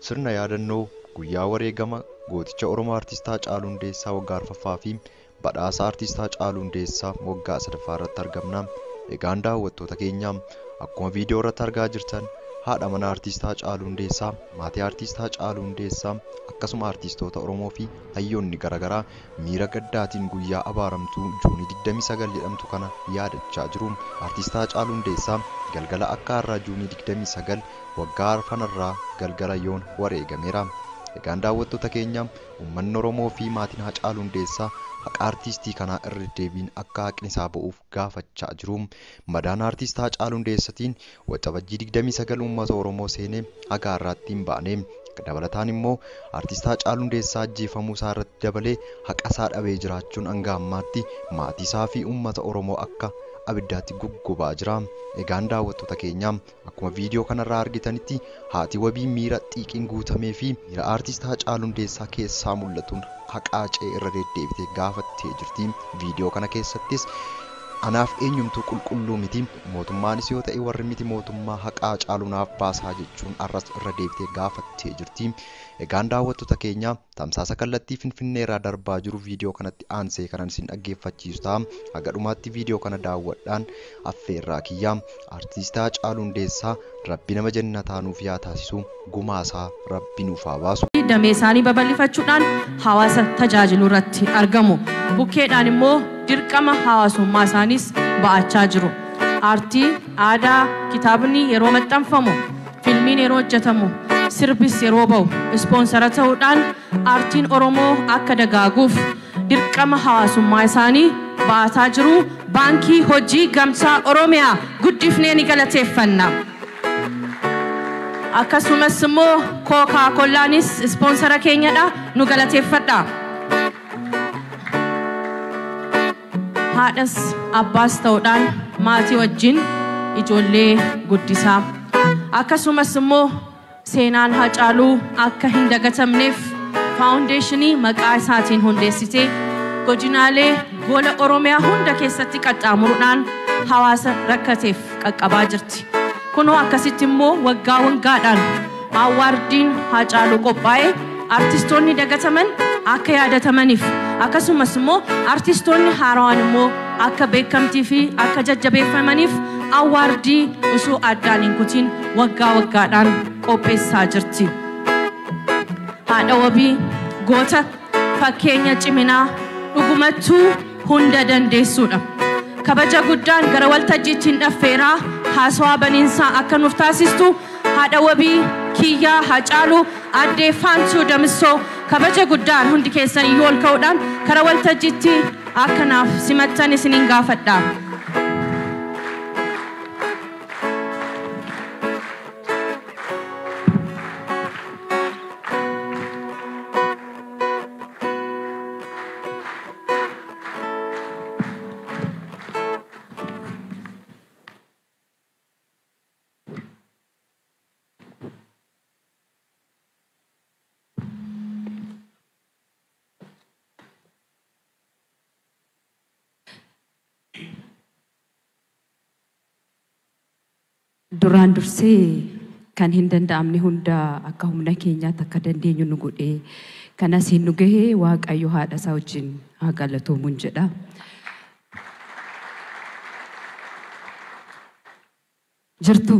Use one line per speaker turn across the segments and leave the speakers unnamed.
Sirna yaadannoo guyyaa wareegama gooticha Oromoo Aartist Haacaaluu Hundeessaa waggaa 4ffaa fi badhaasa Aartist Haacaaluu Hundeessaa waggaa 3ffaa irratti argamna. Egaan daawwattoota keenya akkuma viidiyoo irratti argaa jirtan haadha manaa Aartist Haacaaluu Hundeessaa, maatii Aartist Haacaaluu Hundeessaa akkasuma aartistoota Oromoo fi hayyoonni garaagaraa miira gaddaatiin guyyaa abaaramtuu Juunii 29 jedhamtu kana yaadachaa jiru. Aartist Haacaaluu Hundeessaa galgala akka har'aa Juunii 29 waggaa arfanarraa galgala yoon wareegameera. Egaan daawwattoota keenya uummanni Oromoo fi maatiin Haacaaluu Hundeessaa haqa aartistii kanaa irra deebiin akka haqni isaa ba'uuf gaafachaa jiru. Madaan aartist Haacaaluu Hundeessaatiin waxabajjii 29 uummata Oromoo seenee haga har'aatti hin baane. Dabalataan immoo aartist Haacaaluu Hundeessaa ajjeefamuu isaa irratti dabalee haqa isaa dhabee jiraachuun hanga ammaatti maatii isaa fi uummata Oromoo akka abiddaatti guggubaa jira. Egaan daawwattoota keenya akkuma viidiyoo kanarraa argitanitti haati wabii miira xiiqiin guutamee fi miira aartist Haacaaluu Hundeessaa keessaa mul'atuun haqaa ce'ee irra deddeebitee gaafattee jirti. Viidiyoo kana keessattis anaaf eenyumtuu qulqulluu miti, mootummaanis yoo ta'e warri miti mootummaa haqaa Haacaaluu naaf baasaa jechuun arras irra deebitee gaafattee jirti. Egaan daawwattoota keenya tamsaasa kallattii Finfinnee irraa darbaa jiru viidiyoo kanatti aansee kanan isin dhaggeeffachiisu ta'a. Haga dhumaatti viidiyoo kana daawwadhaan affeerraa kiyya. Aartist Haacaaluu Hundeessaa rabbi nama jannataa nuuf yaa taasisu, gumaasaa rabbi nuuf haa baasu.
Damee isaanii babal'ifachuudhaan hawaasa tajaajiluu irratti argamu. Bukkeedhaan immoo dirqama hawaasummaa isaaniis ba'achaa jiru. Aartii, aadaa, kitaabni yeroo maxxanfamu, filmiin yeroo hojjetamu, sirbis yeroo ba'u, ispoonsara ta'uudhaan aartiin Oromoo akka dagaaguuf dirqama hawaasummaa isaanii ba'ataa jiru. Baankii Hojii Gamtaa Oromiyaa guddifnee ni galateeffanna. Akkasumas immoo Kookaa Kollaanis ispoonsara keenyadha, nu galateeffadha. Haadhas abbaas ta'uudhaan maatii wajjin ijoollee guddisaa. Akkasumas immoo seenaan Haacaaluu akka hin dagatamneef faawundeeshinii maqaa isaatiin hundeessitee godinaalee gola Oromiyaa hunda keessatti qaxxaamuruudhaan hawaasa rakkateef qaqqabaa jirti. Kunoo akkasitti immoo waggaa waggaadhaan awwaardiin Haacaaluu qophaa'ee aartistoonni dagataman akka yaadatamaniif akkasumas immoo aartistoonni haarawaan immoo akka beekamtii fi akka jajjabeeffamaniif awwaardii osoo addaan hin kutin waggaa waggaadhaan qopheessaa jirti. Haadha wabii goota fakkeenya ciminaa dhugumattuu hunda dandeessuudha. Kabaja guddaan gara waltajjiitti hin dhaffeeraa haasawaa baniinsaa akka nuuf taasistu haadha wabii Kiyyaa Haacaaluu Addee Faantuu Damissoo kabaja guddaan hundi keessan iyyuu ol ka'uudhaan kara waltajjiitti akka naaf simattan isiniin gaafadha.
Duraan dursee kan hin danda'amne hunda akka humna keenyaatti akka dandeenyu nu godhee kanas hin nu gahee Waaqayyo haadha isaa wajjin haa galatoomuun jedha. Jirtu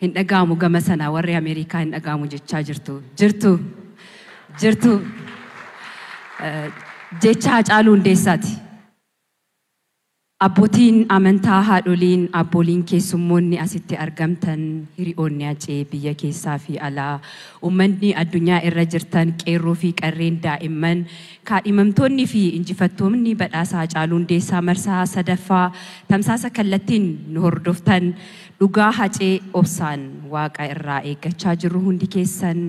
hin dhaga'amu gama sanaa warri Ameerikaa hin dhaga'amu jechaa jirtu. Jirtu jirtu jecha Haacaaluu Hundeessaati. Abbootiin amantaa, haadholiin, abbooliin, keessummoonni asitti argamtan, hiriyoonni Hacee biyya keessaa fi alaa, uummanni addunyaa irra jirtan, qeerroo fi qarreen daa'imman, kaadhimamtoonni fi injifattoonni badhaasa Haacaaluu Hundeessaa marsaa 3ffaa tamsaasa kallattiin nu hordoftan, dhugaa Hacee obsaan waaqa irraa eeggachaa jirru hundi keessan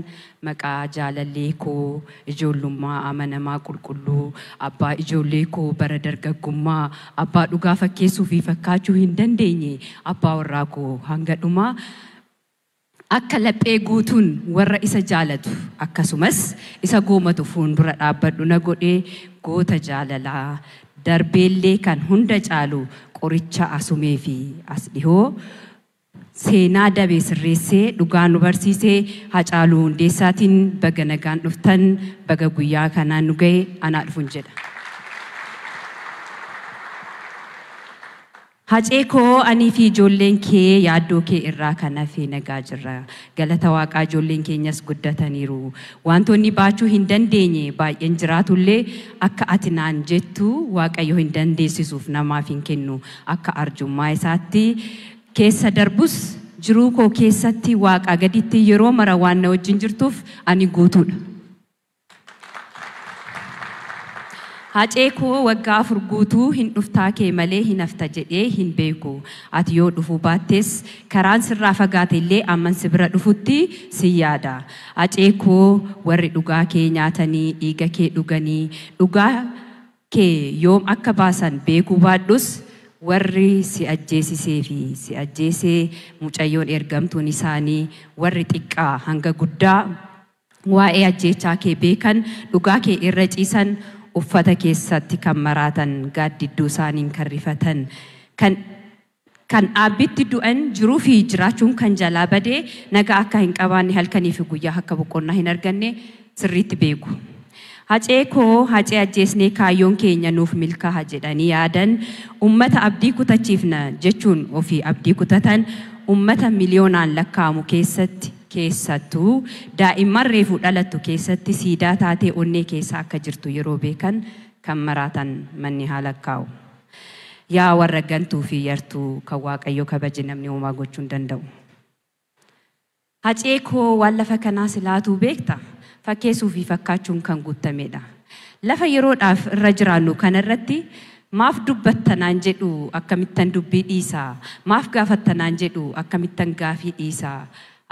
maqaa jaalallee koo ijoollummaa amanamaa qulqulluu abbaa ijoollee koo bara dargaggummaa abbaa dhugaa fakkeessuu fi fakkaachuu hin dandeenye abbaa warraa koo hanga dhumaa akka laphee guutuun warra isa jaalatu akkasumas isa goomatu fuuldura dhaabbadhu na godhee goota jaalalaa darbeellee kan hunda caalu qoricha asumee fi as dhihoo Seenaa dabe sirreessee dhugaa nu barsiisee Haacaaluu Hundeessaatiin baga nagaan dhuftan, baga guyyaa kanaan nu ga'e, anaa dhufuun jedha. Hacee koo, anii fi ijoolleen kee yaaddoo kee irraa kan hafe nagaa jirra. Galata Waaqaa ijoolleen keenyas guddataniiru. Wantoonni baachuu hin dandeenye baay'een jiraatullee, akka ati naan jettu Waaqayyo hin dandeessisuuf namaaf hin kennu. Akka arjummaa isaatti keessa darbus, jiruu koo keessatti Waaqa gaditti yeroo mara waan na wajjin jirtuuf ani guutuudha. Hacee koo, waggaa 4 guutuu hin dhuftaa kee malee hin hafta jedhee hin beeku. Ati yoo dhufuu baattes, karaan sirraa fagaate illee amman si bira dhufutti si yaada. Hacee koo, warri dhugaa kee nyaatanii dhiiga kee dhuganii dhugaa kee yoom akka baasan beekuu baadhus, warri si ajjeesisee fi si ajjeesee mucayyoon ergamtuun isaanii, warri xiqqaa hanga guddaa waa'ee ajjeechaa kee beekan, dhugaa kee irra ciisan, uffata keessatti kan maraatan, gaaddidduu isaaniin kan rifatan, kan dhaabbitti du'an, jiruu fi jiraachuun kan jalaa badee, nagaa akka hin qabaanne, halkanii fi guyyaa akka boqonnaa hin arganne sirriitti beeku. Hacee koo, Hacee ajjeesnee kaayyoon keenya nuuf milkaa'a jedhanii yaadan, ummata abdii kutachiifna jechuun ofii abdii kutatan, ummata miliyoonaan lakkaa'amu keessatti, keessattuu daa'imman reefuu dhalattu keessatti siidaa taatee onnee keessa akka jirtu yeroo beekan kan maraatan manni haa lakkaa'u. Yaa warra gantuu fi yartuu, kan Waaqayyo kabaje namni homaa gochuu hin danda'u. Hacee koo, waan lafa kanaa silaatuu beekta, fakkeessuu fi fakkaachuun kan guutamedha. Lafa yeroodhaaf irra jiraannu kanarratti maaf dubbattanaan jedhu akkamittan dubbii dhiisaa? Maaf gaafattanaan jedhu akkamittan gaafii dhiisaa?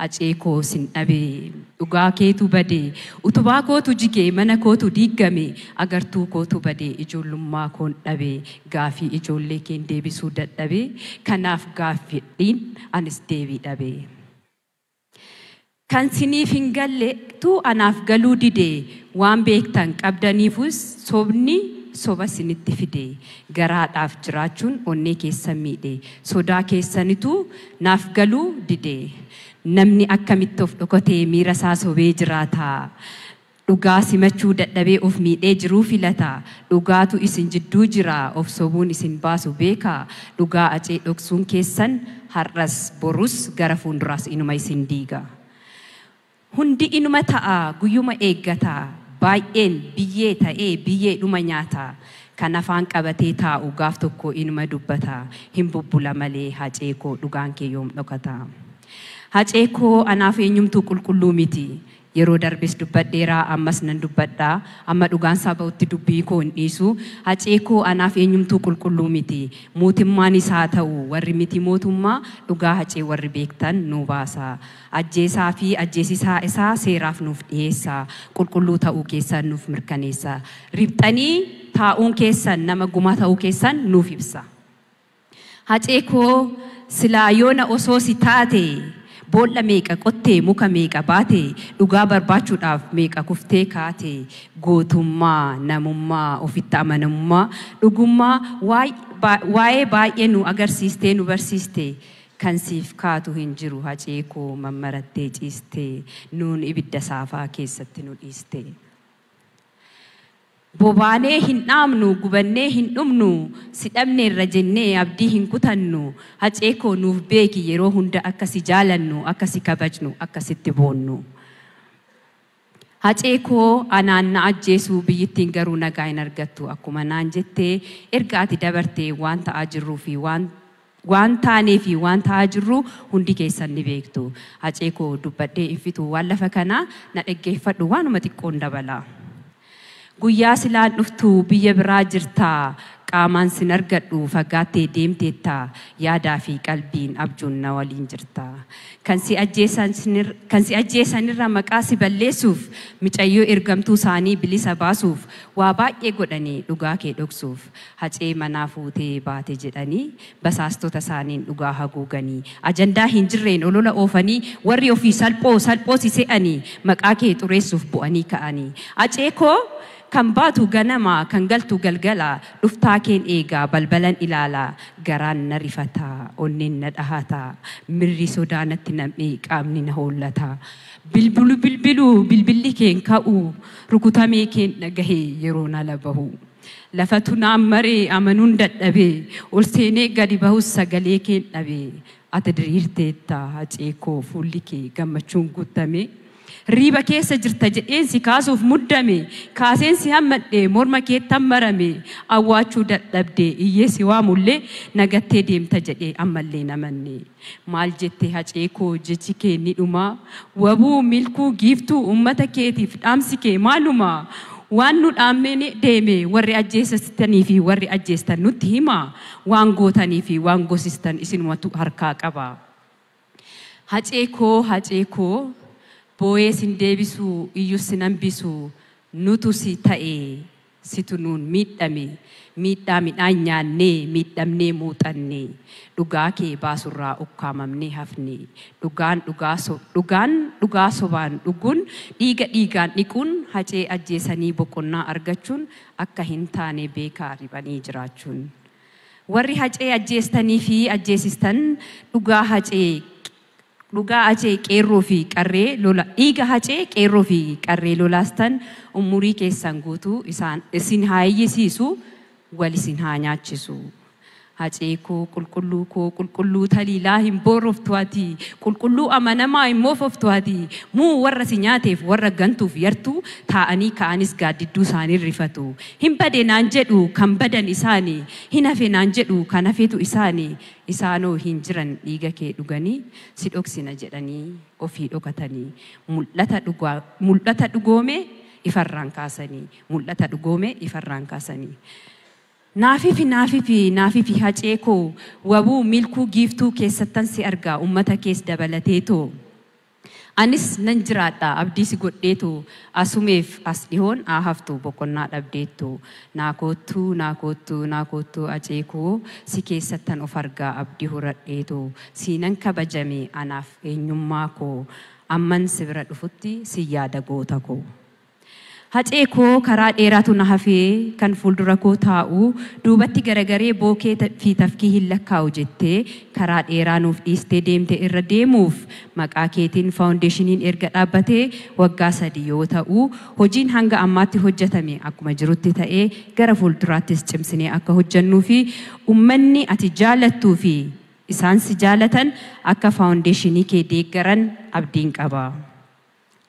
Hacee koo, sin dhabee, dhugaa keetu badee, utubaa kootu jigee, mana kootu diigame, agartuu kootu badee, ijoollummaa koon dhabee, gaafii ijoollee keen deebisuu dadhabee, kanaaf gaaffiidhiin anis deebii dhabee. Kan siniif hin galletu anaaf galuu dide, waan beektan qabdaniifus sobni soba sinitti fide, garaadhaaf jiraachuun onnee keessan miidhe, sodaa keessanitu naaf galuu dide. Namni akkamitti of dhokatee miira isaa sobee jiraata? Dhugaa simachuu dadhabee of miidhee jiruu filata. Dhugaatu isin jidduu jira, of sobuun isin baasu beeka. Dhugaa Hacee dhoksuun keessan har'as, borus, gara fuulduraas inuma isin diiga. Hundi inuma ta'a, guyyuma eeggata. Baay'een biyyee ta'ee biyyee dhuma nyaata. Kan afaan qabatee taa'u gaaf tokko inuma dubbata. Hin bubbula malee, Hacee koo, dhugaan kee yoom dhokata? Hacee koo, anaaf eenyumtuu qulqulluu miti. Yeroo darbes dubbadheeraa, ammas nan dubbadhaa. Amma dhugaan isaa ba'utti dubbii koo hin dhiisu. Hacee koo, anaaf eenyumtuu qulqulluu miti. Mootummaan isaa ta'u warri miti mootummaa, dhugaa Hacee warri beektan nu baasa. Ajjeesaa fi ajjeesisaa isaa seeraaf nuuf dhiyeessa. Qulqulluu ta'uu keessan nuuf mirkaneessa. Riphxanii taa'uun keessan nama gumaa ta'uu keessan nuuf ibsa. Hacee koo, silaa yoona osoo si taate, boolla meeqa qottee, muka meeqa baate, dhugaa barbaachuudhaaf meeqa kuftee kaate, gootummaa, namummaa, ofitti amanamummaa, dhugummaa waa'ee baay'ee nu agarsiistee, nu barsiiste. Kan siif kaatu hin jiru, Hacee koo, mammarattee ciistee, nuun ibidda saafaa keessatti nu dhiiste. Bobaanee hin dhaamnu, gubannee hin dhumnu, si dhabneerra jennee abdii hin kutannu. Hacee koo, nuuf beeki, yeroo hunda akka si jaalannu, akka si kabajnu, akka sitti boonnu. Hacee koo, anaan na ajjeesuu biyyittiin garuu nagaa hin argattu akkuma naan jettee, erga ati dabartee waan ta'aa jirruu fi waan taanee fi waan ta'aa jirru hundi keessan ni beektu. Hacee koo, dubbadhee hin fixu waan lafa kanaa, na dhaggeeffadhu, waanuma xiqqoon dabala. Guyyaa silaan dhuftu biyya biraa jirtaa, qaamaan sin argadhu, fagaattee deemteetta, yaadaa fi qalbiin abjuun na waliin jirta. Kan si ajjeesanirra maqaa si balleessuuf, micayyoo ergamtuu isaanii bilisa baasuuf waa baay'ee godhanii dhugaa kee dhoksuuf, Hacee manaa fuutee baate jedhanii basaastota isaaniin dhugaa haguuganii, ajandaa hin jirreen olola oofanii, warri ofii salphoo salphoo si se'anii maqaa kee xureessuuf bu'anii ka'anii. Hacee koo, kan baatu ganama, kan galtu galgala, dhuftaa Kutaa keen eegaa balbalan ilaalaa garaan na rifataa onneen na dhahataa mirri sodaa natti nam'ee qaamni na hollataa. Bilbilu bilbilu bilbilli keen ka'u rukutamee keen dhagahee yeroo nala bahu. Lafatu naan maree amanuun dadhabee ol seenee gadi bahus sagalee keen dhabee ati diriirteetta Hacee koo fuulli kee gammachuun guutame. Riiba keessa jirta jedheen si kaasuuf muddame kaaseen si hammadhee morma keetti hammarame awwaachuu dadhabdee iyyee si waamullee nagattee deemta jedhee ammallee namanne. Maal jette Hacee koo jechi kee ni dhuma wabuu milkuu giiftuu uummata keetiif dhaamsi kee maaluma. Waan nu dhaamnee deeme warri ajjeesistanii fi warri ajjeestan nutti hima waan gootanii fi waan gosistan isinumatu harkaa qaba. Hacee koo Hacee koo boo'ee sin deebisu iyyuu sin hambisu nutu si ta'e situ nuun miidhame miidhaa midhaan nyaannee miidhamnee muuxanne dhugaa kee baasurraa ukkaamamnee hafne dhugaan dhugaa sobaan dhuguun dhiiga dhiigaan dhiquun Hacee ajjeesanii boqonnaa argachuun akka hin taane beekaa ribanii jiraachuun. Warri Hacee ajjeestanii fi ajjeesistan dhugaa Hacee qeerroo fi qarree lola dhiiga Hacee qeerroo fi qarree lolaastan umurii keessan guutuu isaan isin haa iyyisiisu wal isin haa nyaachisu. Hacee koo qulqulluu koo qulqulluu taliilaa hin booroftu ati qulqulluu amanamaa hin moofoftu ati muu warra si nyaateef warra gantuuf yartuu taa'anii ka'anis gaaddidduu isaanii rifatu. Hin bade naan jedhu kan badan isaanii hin hafe naan jedhu kan hafetu isaanii isaanoo hin jiran dhiiga kee dhuganii si dhoksina jedhanii ofii dhokatanii mul'ata dhugoome ifarraan kaasanii mul'ata dhugoome ifarraan kaasanii. Naafifi naafifi naafifi Hacee koo wabuu milkuu giiftuu keessattan si argaa uummata kees dabalateetoo. Anis nan jiraadha abdii si godheetoo asumeef as dhihoon haa haftu boqonnaa dhabdeetoo. Naa koottuu naa koottuu naa koottuu Hacee koo si keessattan of argaa abdii horadheetoo. Siinan kabajame anaaf eenyummaa koo amman si bira dhufutti si yaada goota koo. Hacee koo karaa dheeraatu na hafee kan fuuldura koo taa'u duubatti garagaree bookee fi tafkii hin lakkaa'u jettee karaa dheeraa nuuf dhiistee deemte irra deemuuf maqaa keetiin faawundeeshiniin erga dhaabbatee waggaa 3 yoo ta'u hojiin hanga ammaatti hojjetame akkuma jirutti ta'ee gara fuulduraattis cimsinee akka hojjennuu fi uummanni ati jaalattuu fi isaan si jaalatan akka faawundeeshinii kee deeggaran abdiin qaba.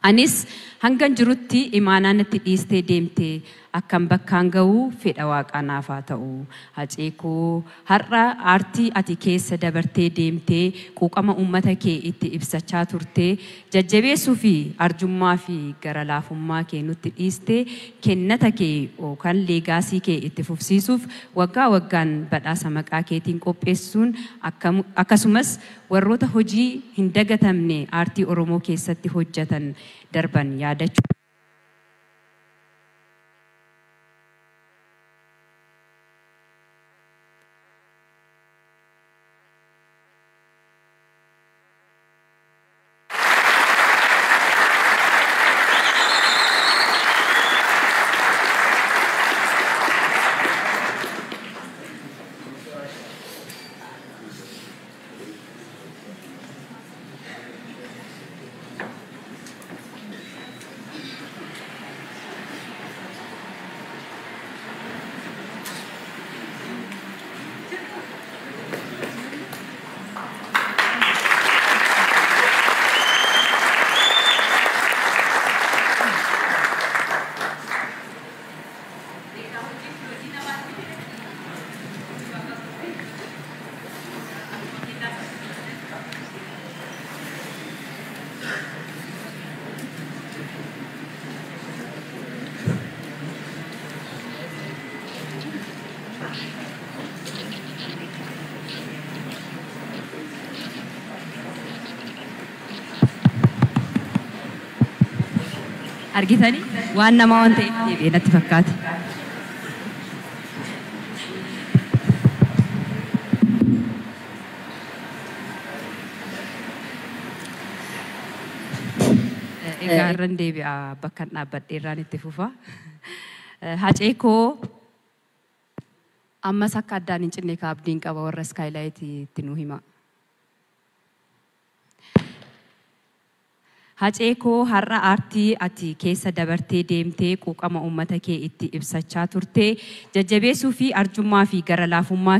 Anis hangan jirutti imaanaa natti dhiistee deemte akkam bakkaan ga'u fedha waaqaa naaf haa ta'u. Hacee koo har'a aartii ati keessa dabartee deemtee quuqama uummata kee itti ibsachaa turte jajjabeessuu fi arjummaa fi gara laafummaa kee nutti dhiistee kennata kee yookaan leegaasii kee itti fufsiisuuf waggaa waggaan badhaasa maqaa keetiin qopheessuun akkasumas warroota hojii hin dagatamne aartii Oromoo keessatti hojjetan darban yaadachuu. Argitanii waan namaa waan ta'eef deebi'ee natti fakkaate. Egaa irran deebi'a bakka dhaabbadhe irraan itti fufa. Hacee koo Ammas akka addaan hin cinne ka abdiin qaba warra Skylight itti nu hima. Hacee koo, har'a aartii ati keessa dabartee deemtee quuqama uummata kee itti ibsachaa turte jajjabeessuu fi arjummaa fi gara laafummaa